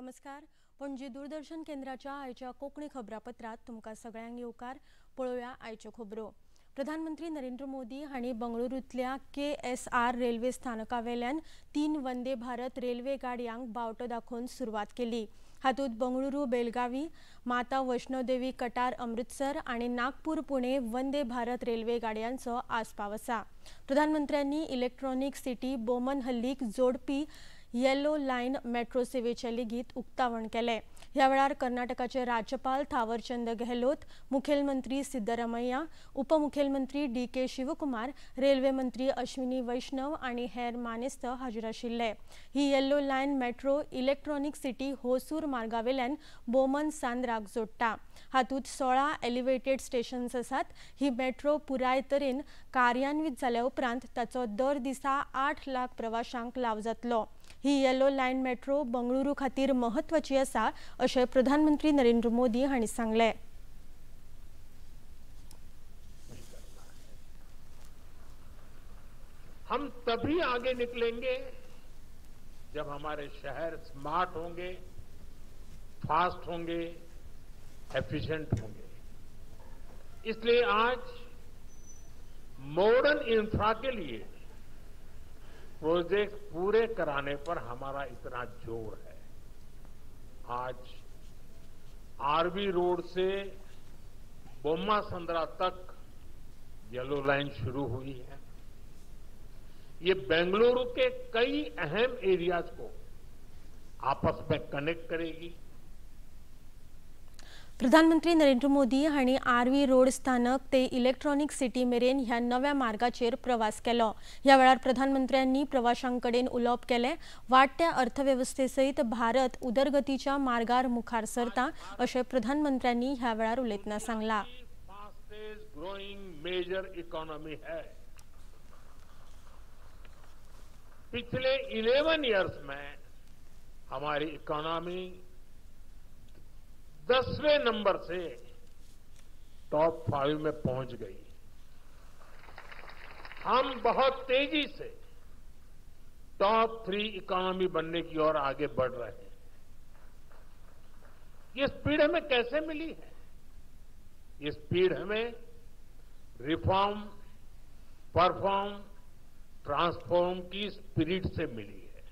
नमस्कार, पणजी दूरदर्शन केंद्राच्या आयच्या कोंकणी खबरापत्रांत तुमकां सगळ्यांक येवकार. पळोवया आयच्यो खबरो. प्रधानमंत्री नरेंद्र मोदी हांणी बंगळुरूंतल्या KSR railway स्थानकावेल्यान 3 वंदे भारत रेल्वे गाडयांक बावटो दाखोवन सुरवात केली. हातूंत बंगळुरू बेलगावी, माता वैष्णोदेवी कटार अमृतसर आनी नागपूर पुणे वंदे भारत रेल्वे गाडयांचो आस्पाव आसा. प्रधानमंत्र्यांनी इलेक्ट्रॉनिक सिटी बोमनहल्लीक जोडपी येलो लायन मेट्रो सेवेचे लेगीत उक्तावण केले. ह्या वेळार कर्नाटकाचे राज्यपाल थावरचंद गेहलोत, मुखेलमंत्री सिद्धरामय्या, उपमुखेलमंत्री DK Shivakumar, railway मंत्री अश्विनी वैष्णव आनी हेर मानेस्त हाजीर आशिल्ले. ही yellow line metro electronic city Hosur मार्गावेल्यान Boman सांद्राक जोडटा. हातूंत 16 एलिवेटेड स्टेशन्स आसात. ही मेट्रो पुराय तरेन कार्यान्वित जाल्या उपरांत ताचो दर दिसा 8 लाख प्रवाशांक लाव जातलो. ही येलो लायन मेट्रो बंगळुरू खातीर महत्वाची आसा अशें प्रधानमंत्री नरेंद्र मोदी हांणी सांगलें. हम तभी आगे निकलेंगे जब हमारे शहर स्मार्ट होंगे, फास्ट होंगे, एफिशिएंट होंगे. इसलिए आज मॉडर्न इंफ्रा के लिए प्रोजेक्ट पूरे कराने पर हमारा इतना जोर है. आज आरवी रोड से बोम्मासंद्रा तक येलो लाइन शुरू हुई है. ये बेंगलुरु के कई अहम एरियाज को आपस में कनेक्ट करेगी. प्रधानमंत्री नरेंद्र मोदी हांणी आरवी रोड स्थानक ते इलेक्ट्रॉनिक सिटी मेरेन ह्या नव्या मार्गाचेर प्रवास केलो. ह्या वेळार प्रधानमंत्र्यांनी प्रवाशां कडेन उलोवप केलें. वाडट्या अर्थवेवस्थे सयत भारत उदरगतीच्या मार्गार मुखार सरता अशें प्रधानमंत्र्यांनी ह्या वेळार उलयतना सांगलां. फास्टेस्ट ग्रोइंग मेजर इकोनॉमी है. पिछले 11 इयर्स में हमारी इकोनॉमी 10वें नंबर से टॉप 5 में पहुंच गई. हम बहुत तेजी से टॉप 3 इकोनॉमी बनने की ओर आगे बढ़ रहे हैं. ये स्पीड हमें कैसे मिली है? ये स्पीड हमें रिफॉर्म, परफॉर्म, ट्रांसफॉर्म की स्पिरिट से मिली है.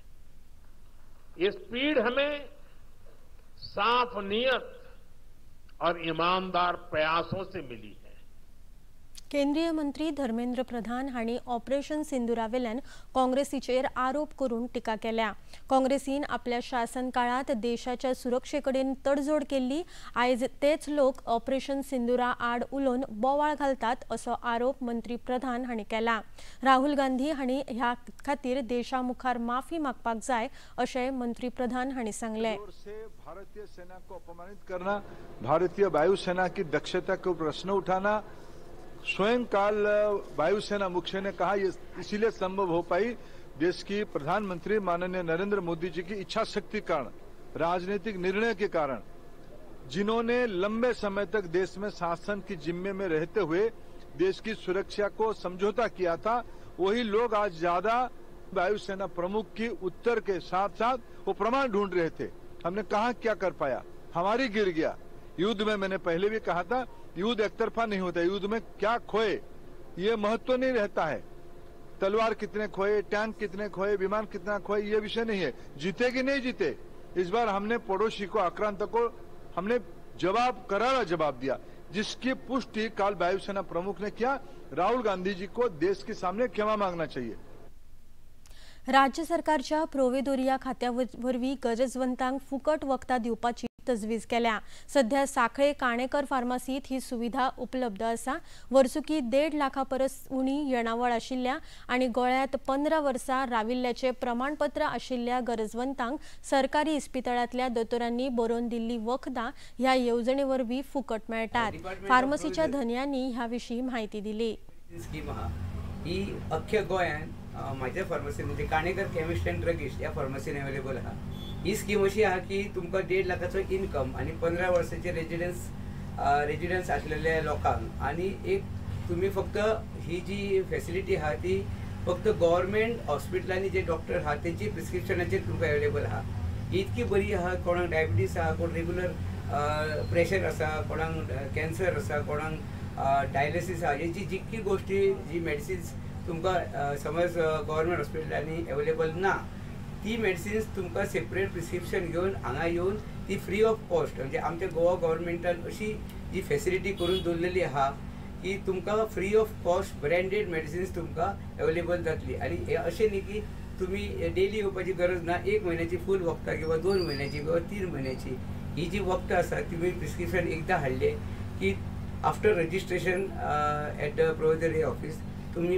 ये स्पीड हमें साफ नियत और ईमानदार प्रयासों से मिली है. केंद्रीय मंत्री धर्मेंद्र प्रधान हांणी ऑपरेशन सिंदुरावेल्यान काँग्रेसीचेर आरोप करून टिका केल्या. काँग्रेसीन आपल्या शासन काळात देशाच्या सुरक्षेकडेन तडजोड केल्ली. आयज तेच लोक ऑपरेशन सिंदुरा आड उलोवन बोवाळ घालतात असो आरोप मंत्री प्रधान हांणी केला. राहुल गांधी हांणी ह्या खातीर देशा मुखार माफी मागपाक जाय अशें मंत्री प्रधान हांणी सांगलें. भारतीय सेना को अपमानित करना, भारतीय वायुसेना की दक्षता को प्रश्न उठाना, स्वयं काल वायुसेना मुख्य ने कहा ये इसीलिए संभव हो पाई देश की प्रधानमंत्री माननीय नरेंद्र मोदी जी की इच्छा शक्ति कारण, राजनीतिक निर्णय के कारण, जिन्होंने लंबे समय तक देश में शासन की जिम्मे में रहते हुए देश की सुरक्षा को समझौता किया था, वही लोग आज ज्यादा वायुसेना प्रमुख की उत्तर के साथ साथ वो प्रमाण ढूंढ रहे थे. हमने कहा क्या कर पाया, हमारी गिर गया. युद्ध में मैंने पहले भी कहा था, युद्ध एकतरफा नहीं होता. युद्ध में क्या खोए ये महत्व नहीं रहता है. तलवार कितने खोए, टैंक कितने खोए, विमान कितना खोए, ये विषय नहीं है. जीते कि नहीं जीते, इस बार हमने पड़ोसी को, आक्रांत को हमने जवाब, करारा जवाब दिया, जिसकी पुष्टि काल वायुसेना प्रमुख ने किया. राहुल गांधी जी को देश के सामने क्षमा मांगना चाहिए. राज्य सरकारच्या प्रोवेदोरिया खात्या वरवीं गरजवंतांक फुकट वखदां दिवपाची तजवीज केल्या. सध्या साखळे काणेकर फार्मासीत ही सुविधा उपलब्ध आसा. वर्सुकी 1.5 लाखा परस उणी येणावळ आशिल्ल्या आनी गोंयांत 15 वर्सां राविल्ल्याचें प्रमाणपत्र आशिल्ल्या गरजवंतांक सरकारी इस्पितळांतल्या दोतोरांनी बरोवन दिल्ली वखदां ह्या येवजणे वरवीं फुकट मेळटात. फार्मसीच्या धनयांनी ह्या विशीं म्हायती दिली. स्कीम आहा ही अख्ख्या गोंयांत म्हाज्या फार्मसीन म्हणजे काणेकर केमिस्ट अँड ड्रगिस्ट ह्या फार्मसीन अवेलेबल आहा. ही स्कीम अशी आहा की तुमकां 1.5 लाखाचो इनकम आनी 15 वर्सांचे रेजिडन्स आसलेल्या लोकांक आनी एक तुमी फक्त ही जी फेसिलिटी आहा ती फक्त गव्हर्मेंट हॉस्पिटलांनी जे डॉक्टर आहा तेंची प्रिस्क्रिप्शनाचेर तुमकां अवेलेबल आहा. ही इतकी बरी आहा, कोणाक डायबिटीज आहा, कोण रेगुलर प्रेशर आसा, कोणाक कॅन्सर आसा, कोणाक डायलिसीस आहा, हेची जितकी गोश्टी जी मेडिसिन्स तुमकां समज गव्हर्मेंट हॉस्पिटलांनी अवेलेबल ना ती मेडिसिन्स तुमकां सेपरेट प्रिस्क्रिप्शन घेवन हांगा येवन ती फ्री ऑफ कॉस्ट, म्हणजे आमच्या गोवा गव्हर्मेंटान अशी जी फेसिलिटी करून दवरलेली आहा की तुमकां free of cost branded medicines तुमकां अवेलेबल जातली. आनी हे अशें न्ही की तुमी डेली येवपाची गरज ना, 1 म्हयन्याची फूल वखदां किंवा 2 म्हयन्याची किंवा 3 म्हयन्याची ही जी वखदां आसा तुमी प्रिस्क्रिप्शन एकदां हाडलें की after registration at the Prabodh office तुमी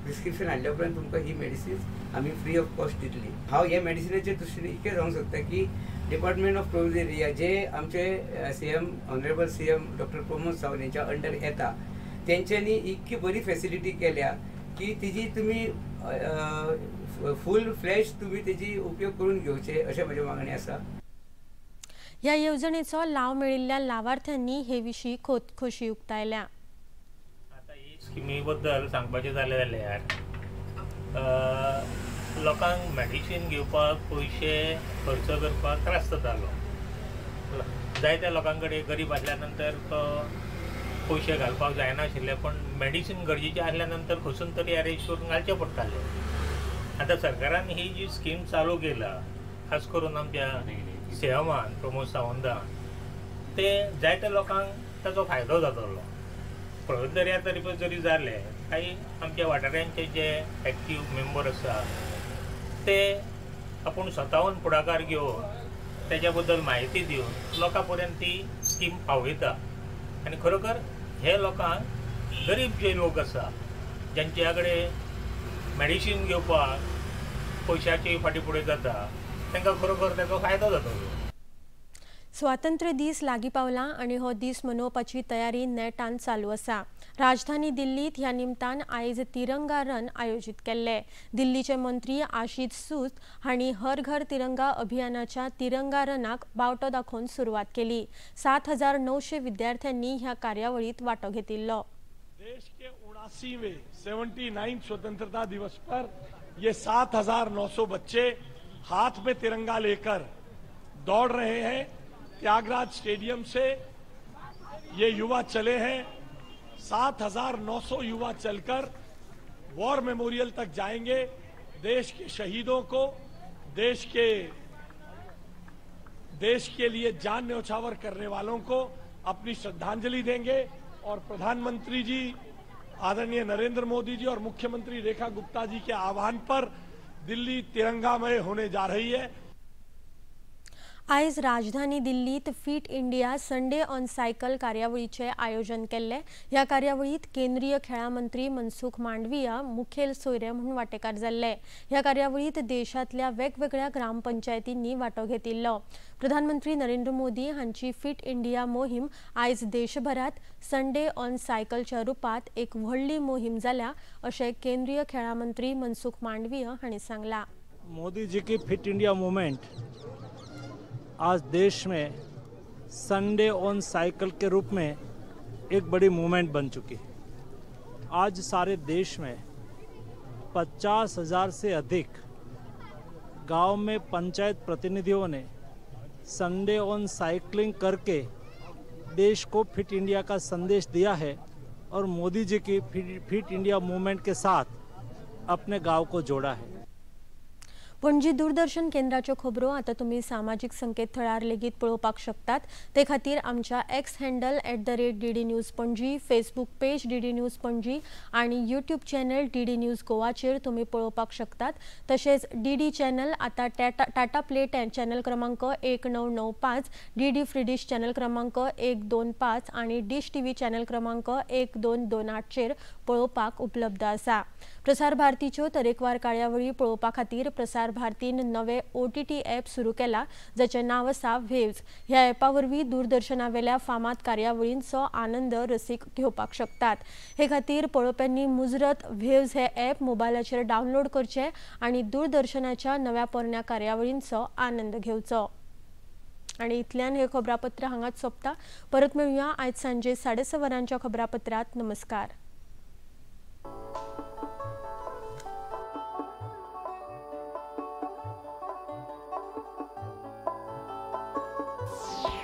प्रिस्क्रिप्शन हाडल्या उपरांत तुमकां ही मेडिसिन्स आमी फ्री ऑफ कॉस्ट दितली. हांव ह्या मेडिसिनाच्या दृश्टीन इतकें सांगूंक शकता की डिपार्टमेंट ऑफ प्रोविजन एरिया जे आमचे CM honourable CM doctor Pramod Sawant हेंच्या अंडर येता तेंच्यांनी इतकी बरी फेसिलिटी केल्या की तिजी तुमी फूल फ्लॅश तुमी तेजी उपयोग करून घेवचे अशें म्हजें मागणें आसा. ह्या येवजणेचो लाव मेळिल्ल्या लावार्थ्यांनी हे विशीं खोशी उक्तायल्या. आतां ही स्किमी बद्दल सांगपाचें जालें जाल्यार लोकांक मेडिसीन घेवपाक पयशे खर्च करपाक त्रास जातालो. जायत्या लोकां कडेन गरीब आसल्या नंतर तो पयशे घालपाक जायनाशिल्ले, पण मेडिसीन गरजेचें आसल्या नंतर खंयसून तरी अरेंज करून घालचें पडटालें. आतां सरकारान ही जी स्कीम चालू केला खास करून आमच्या सीएमान प्रमोद सावंतान, ते जायत्या लोकांक ताचो फायदो जातलो. प्रगत दर्या तरी जरी जाले काही आमच्या वाठारांचे जे एक्टीव मेंबर आसा ते आपूण स्वताहून फुडाकार घेवन तेच्या बद्दल म्हायती दिवन लोकां पर्यंत ती स्कीम पावयता. आनी खरोखर हे लोकांक गरीब जे लोक आसा ज्यांच्या कडेन मेडिसीन घेवपाक पयशाची फाटी फुडें जाता तांकां खरोखर ताचो फायदो जातलो. स्वातंत्र्य दीस लागीं पावला आनी हो दीस मनोवपाची तयारी नेटान चालू आसा. राजधानी दिल्लीत ह्या निमतान आयज तिरंगा रन आयोजीत केल्ले. दिल्लीचे मंत्री आशिष सूद हांणी हर घर तिरंगा अभियानाच्या तिरंगा रनाक बावटो दाखोवन सुरवात केली. 7900 विद्यार्थ्यांनी ह्या कार्यावळीत वांटो घेतिल्लो. देश के 79वें 79 स्वतंत्रता दिवस पर ये 7900 बच्चे हाथ में तिरंगा लेकर दौड़ रहे हैं. त्यागराज स्टेडियम से ये युवा चले हैं. 7900 युवा चलकर वॉर मेमोरियल तक जाएंगे. देश के शहीदों को, देश के लिए जान न्यौछावर करने वालों को अपनी श्रद्धांजलि देंगे. और प्रधानमंत्री जी आदरणीय नरेंद्र मोदी जी और मुख्यमंत्री रेखा गुप्ता जी के आह्वान पर दिल्ली तिरंगामय होने जा रही है. आयज राजधानी दिल्लीत fit India Sunday on cycle कार्यावळीचें आयोजन केल्लें. ह्या कार्यावळीत केंद्रीय खेळां मंत्री मनसुख मांडविया मुखेल सोयरे म्हूण वांटेकार जाल्ले. ह्या कार्यावळीत देशांतल्या वेगवेगळ्या ग्रामपंचायतींनी वांटो घेतिल्लो. प्रधानमंत्री नरेंद्र मोदी हांची फिट इंडिया मोहीम आयज देशभरात संडे ऑन सायकलच्या रुपात एक व्हडली मोहीम जाल्या अशें केंद्रीय खेळां मंत्री मनसुख मांडविया हांणी सांगलां. मोदी जी की फिट इंडिया मुवमेंट आज देश में संडे ऑन साइकिल के रूप में एक बड़ी मूवमेंट बन चुकी है. आज सारे देश में 50,000 से अधिक गांव में पंचायत प्रतिनिधियों ने संडे ऑन साइकिलिंग करके देश को फिट इंडिया का संदेश दिया है और मोदी जी की फिट इंडिया मूवमेंट के साथ अपने गांव को जोड़ा है. पणजी दूरदर्शन केंद्राच्यो खबरो आतां तुमी सामाजीक संकेतथळार लेगीत पळोवपाक शकतात. ते खातीर आमच्या X handle @DD News Panaji, Facebook page DD News Panaji आनी यूट्यूब चॅनल DD news गोवाचेर तुमी पळोवपाक शकतात. तशेंच DD channel आतां टाटा प्ले चॅनल क्रमांक 1995, DD free dish channel क्रमांक 125 आनी डिश TV channel क्रमांक 1228चेर पळोवपाक उपलब्ध आसा. प्रसार भारतीच्यो तरेकवार कार्यावळी पळोवपा खातीर प्रसार भारतीन नवे OTT app सुरू केला जाचें नांव आसा वेव्ज. ह्या ॲपा वरवीं दूरदर्शनावेल्या फामाद कार्यावळींचो आनंद रसीक घेवपाक शकतात. हे खातीर पळोवप्यांनी मुजरत वेव्ज हे ॲप मोबायलाचेर डावनलोड करचें आनी दूरदर्शनाच्या नव्या पोरण्या कार्यावळींचो आनंद घेवचो. आनी इतल्यान हे खबरापत्र हांगाच सोंपता. परत मेळुया आयज सांजे 6:30 वरांच्या खबरापत्रांत. नमस्कार. you.